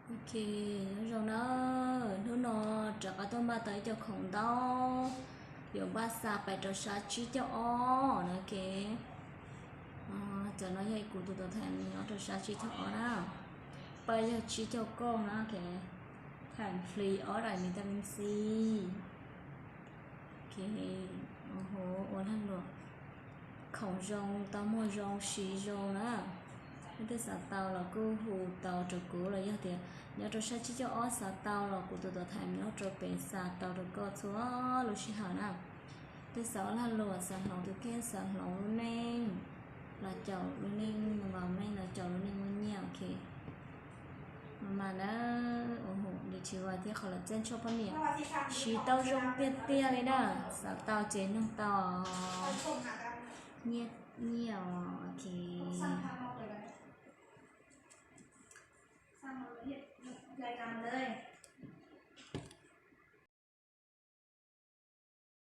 Ok, nyob zoo na, hnub no rov qab tuaj npaj tau ib co khoom ntau, yuav npaj xa pais rau sab tsib caug ob na ke. Cov no yog kuv tus tuam thaim nyob rau sab tsib caug ob na, pab yog tsib caug kaum na ke, thaim hli ob daim vitamin C. Ua lag luam, khoom zoo, tau muag zoo, siv zoo na. Leej twg xav tau los kuj hu tau rau kuv, los yog tias nyob rau sab tsib caug ob xav tau los kuv tus tuam thaim nyob rau pem xa tau rau koj txhua lub sij hawm na. Twg xav ua lag luam, xav hloov tus kheej, xav hloov lub neej, los caum lub neej mas meej, los caum lub neej muaj nyiaj, ok. Mas mas na, ua hum li tsis vas thiab qhov lawv txeeb tshuaj poj niam siv tau zoo tiag tiag li na. Xav tau ces nug tau. Nyiaj, nyiaj os, ok.